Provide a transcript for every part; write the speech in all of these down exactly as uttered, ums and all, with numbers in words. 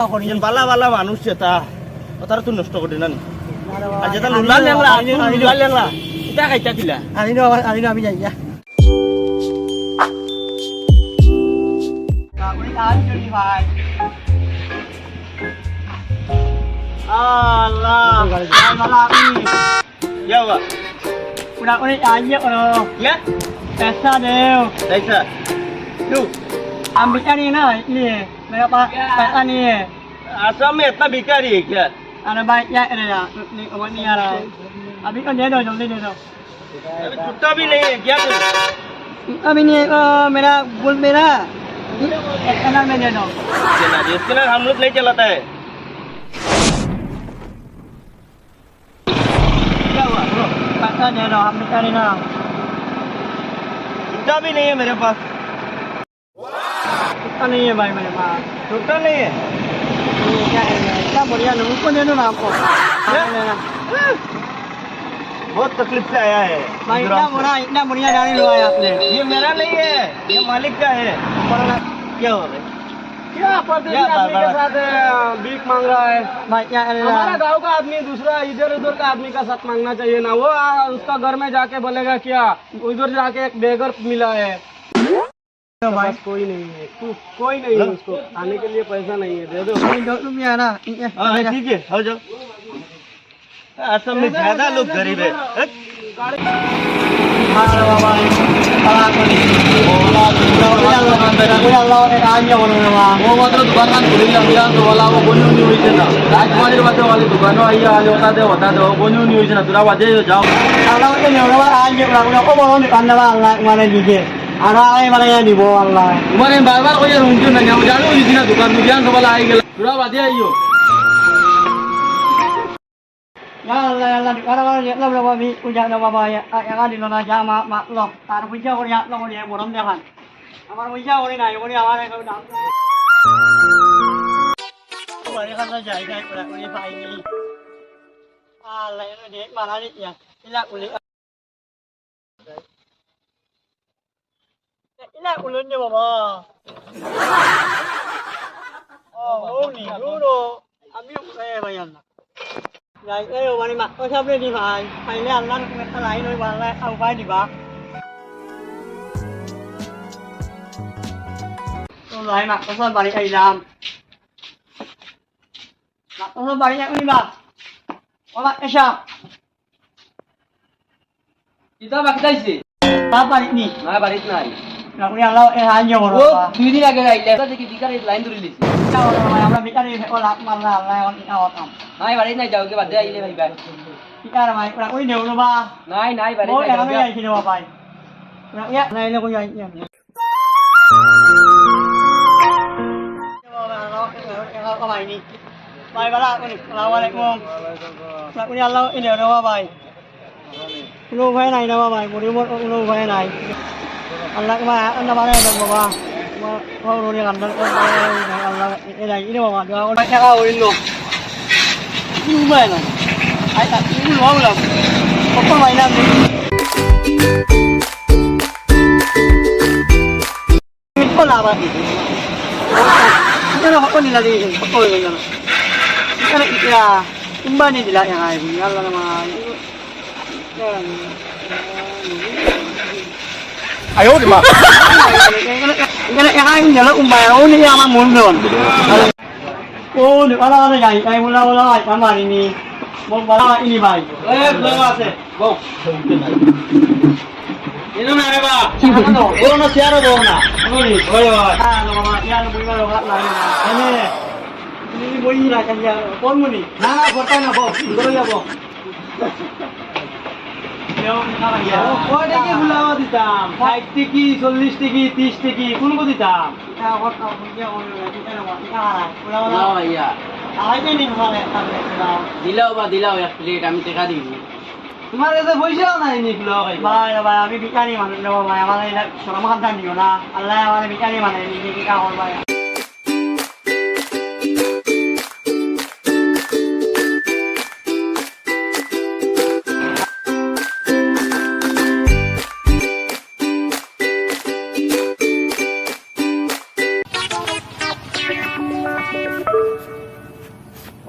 ইন বালা বালা মানুষ যেতা, অতারে তুই নষ্ট করি না নি। আর যেতা লুলা লেংলা, লুলা লেংলা, ইতা খাইতা কিলা। আনি না, আনি না, আমি যাই, যা। আল্লাহ, ভাই, ভালা আপনি। क्या हुआ? पूरा कोई आइए करो। क्या? पैसा दो। पैसा? क्यों? हम बेचारी ना, इसलिए मेरा पास पैसा नहीं है। आसाम में इतना भिखारी है क्या? अरे भाई, क्या करे यार? नहीं, वो नहीं आ रहा है। अभी तो दे दो, जल्दी दे दो। अभी छुट्टा भी नहीं है क्या तेरे? अभी नहीं है, ओ, मेरा, बोल मेरा। स्कैनर में दे दो। स्कैनर, स्कैनर हम लोग नहीं चलाता है। क्या हुआ, bro? पैसा दे दो, हम बेचारे ना। छुट्टा भी नहीं है मेरे पास। छुट्टा नहीं है भाई मेरे पास। छुट्टा नहीं है? ये क्या है यार? इतना बढ़िया लोगों को दे दो ना हमको। क्या? नहीं, नहीं, नहीं। बहुत तकलीफ से आया है भाई, इतना गुजरात से। बुरा, इतना बढ़िया गाड़ी लुआया आपने। ये मेरा नहीं है, ये मालिक का है। क्या हो रहा है? क्या परदेसी क्या आदमी बात के है? साथ, अ, भीख मांग रहा है? भाई, क्या है? हमारा गांव का आदमी दूसरा इधर उधर का आदमी का साथ मांगना चाहिए ना। वो, आ, उसका घर में जाके बोलेगा क्या, उधर जाके एक बेगर मिला है। तो भाई, बस कोई नहीं है, तू, कोई नहीं है। हाँ? उसको खाने के लिए पैसा नहीं है, दे दो। नहीं, दो रुपया ना, ये, हाँ, हाँ, ठीक है, हो जाओ। असम में ज्यादा लोग गरीब है। हट। ও মাত্র দোকান খান খুলিলাম, খুলিলাম তো বলা, ও বন্ধু নি হইছে না। রাজবাড়ির মাঝে বলে দোকানও আইয়া আজ ওটা দে, ওটা দে, ও বন্ধু নি হইছে না, তোরা বাজে যাও। আল্লাহ ওকে নেওয়া আইয়া ওরা ওরা ও বড় দোকান দেওয়া আল্লাহ মানে দিকে। আর আই মানে দিব আল্লাহ। তোমার আমি বারবার কইয়া রুমতে না, আমি জানো দিছি না দোকান, তুই জানো বলা আই গেল। তোরা বাজে আইও। ইয়া আল্লাহ, ইয়া আল্লাহ, কারা কারা দেখলাম রে বাবা, আমি পূজা না বাবা, এ-, এ-, একা দিল না, যা মা, মা, লো, তার পূজা করি, আত করি, এ বরম দেখান। আমার পূজা করি নাই, করি আমার এক দাম। বাড়ি খান যাই, যাই, করি, করি, পাইনি। আল্লাহ, এনে দে, মারা দে, ইয়া, ইলা, উলি। ইলা উলন দে বাবা। ও, ও নি, দূর ও। আমি উঠে ভাই আল্লাহ। যাই, এই ও মানে মাত্র সামনে দি ভাই। পাইলে আল্লাহর হুকুমে একটা লাইন হইব, আল্লাহ একটা উপায় দিবা। তো ভাই মাত্র সব বাড়ি খাইলাম। মাত্র সব বাড়ি যাবো নিবা। বাবা, এসা। কিতা বাকি চাইছে? তা পারিনি। না, বাড়িত নাই। রাখুনি আল্লাহ, এ হান যে বড় ও, বাবা। দুই দিন আগে যাইলে, এটা দেখি বিকালে লাইন ধরে দিছি। তা বড় বাবা, আমরা বিকালে ও লাখ মারলা, আল্লাহ, এখন এটা হতাম। নাই, বাড়িত নাই, যাও, কি বাদ দে, আইলে ভাই, ভাই। কি আর ভাই, ওরা ওই দেও না বা। নাই, নাই, বাড়িত ও, নাই, এখন যাও। যাই ছিল বাবা। ওরা ইয়া, না এলে কই যাই। ভাই, ভালা আছনি? আসসালামু আলাইকুম। ওয়ালাইকুম আসসালাম। রাখুনি আল্লাহ, এই দেও রে ভাই। কোনো উপায় নাই রে ভাই, গরিবর কোনো উপায় নাই। আল্লাহ, ভাই, আল্লাহ, ভালো রাখো বাবা। তোমার, তোমার রোজে কান্দার, আল্লাহ, এ নাই, এ রে বাবা, দোয়া করো। টাকা হইল। কোনো উপায় নাই। আই, আই, এগুলো ভালো লাগবে। কত ভাই না আপনি? Ito na ba? Ito na ako nila din. Ito na. Ito na, ito na. Tumba ni nila yung ay, yalla naman. Ayaw, di ba? Ito na, ito na, ito na, ito na, ito na, ito na, ito na, ও, নেপাল আরে যাই, তাই বলা, বলা, ভাই, আমার ইনি। বল, বলা, ইনি ভাই। এ, বলা আছে। বল। এনো না রে বা। এনো না। এনো না, চেয়ারও বল না। এনো নি। ওই, ওই। হ্যাঁ, লো, বাবা, ইয়ার বই বলো, বাবা, না, না। এনে। তুমি বই না, কেন ইয়ার? কোন মনি? না, না, ফোরটা না, বল। ভিতরে যাবো। কয় টেকি ফুলাওয়া দিতাম? ষাইট টেকি, চল্লিশ টেকি, ত্রিশ টেকি, কোনগু দিতাম? না ভাইয়া। দিলাও বা দিলাও এক প্লেট, আমি টেকা দিমু। তোমার কাছে পয়সাও নাই নি ফুলাওয়া খাইবা? ভাই, ভাই, আমি ভিখারি মানুষ রে ভাই, আমার এই শরম খান দিও না। আল্লাহ আমার ভিখারি মানে নিজে কি কাম ভাই।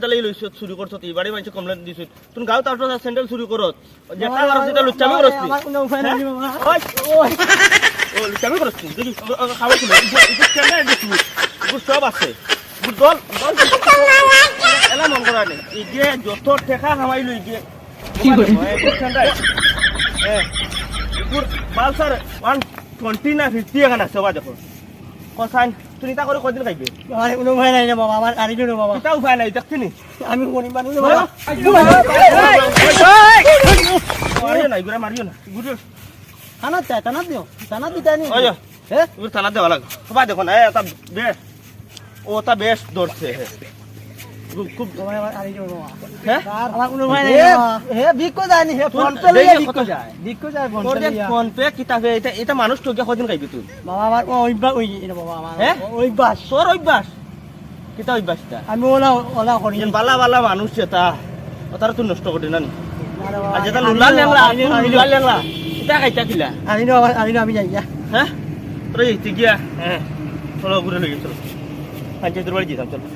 কিতা লাগি লইছত, চুরি করছত, ই বাড়ি মানষে কমপ্লেন দিছত। তুই গাঁও তার তো স্যান্ডেল চুরি করত। যেটা আমার সেটা লুচ্চামি করস তুই। আমার কোনো উপায় নাই রে বাবা। ওই, ওই। ও, লুচ্চামি করস তুই। দেখি, ও, ও, খাবার ছিল। ইগু, ইগু স্যান্ডেল দিছি। ইগু সব আছে। ইগু দল, দল। এলা মন করা নেই। এই যে যত টেকা কামাইলো, এই যে। কি করে? ইগু স্যান্ডেল। হ্যাঁ। ইগুর পালসার ওয়ান টোয়েন্টি না ফিফটি এখন আছে, বাবা দেখো। কসাইন, তুই ইতা করে কদিন খাইবে? আমার কোনো উপায় নাই রে বাবা, আমার আনিল রে বাবা। ইতা উপায় নাই, দেখছিনি? আমি গরিব মানুষ রে বাবা। মারিও না, ইগুরে মারিও না। ইগুরে থানাত যায়, থানাত দিও। থানাত দিতে আনি। ওই যা। হ্যাঁ? ইগুরে থানাত দেওয়া লাগে। বাবা দেখো না, এ, এটা বেশ, ও তা বেশ ধরছে, হে। খুব, খুব বাবা, আমার আনিল রে বাবা। হ্যাঁ? আমার কোনো উপায় নাই রে বাবা। হে ভিক্ষা যায়নি, হে ফোন পে লইয়া ভিক্ষা যায়। ভিক্ষা যায় ফোন পে লইয়া। ফোন পে কিতা বে? এটা, এটা মানুষ ঠকিয়া কদিন খাইবি তুই? বাবা, আমার ও অভ্যাস হয়ে গেছে রে বাবা, আমার হ্যাঁ? ও অভ্যাস। তোর অভ্যাস? কিতা অভ্যাস এটা? আমি ওলা, ওলা করি। যেন বালা বালা মানুষ যেটা, ও তারা তুই নষ্ট করে না নি? না রে বাবা, আর যেটা আমি লুলা লেংলা, আমি তুই লুলা লেংলা, এটা খাইতা কিলা? আমি না, আমি না, আমি যাই না। হ্যাঁ? তোরা এই তুই গিয়া, হ্যাঁ, চলো ঘুরে লই চলো। পঞ্চায়েতের বাড়ি যেতাম, চলো।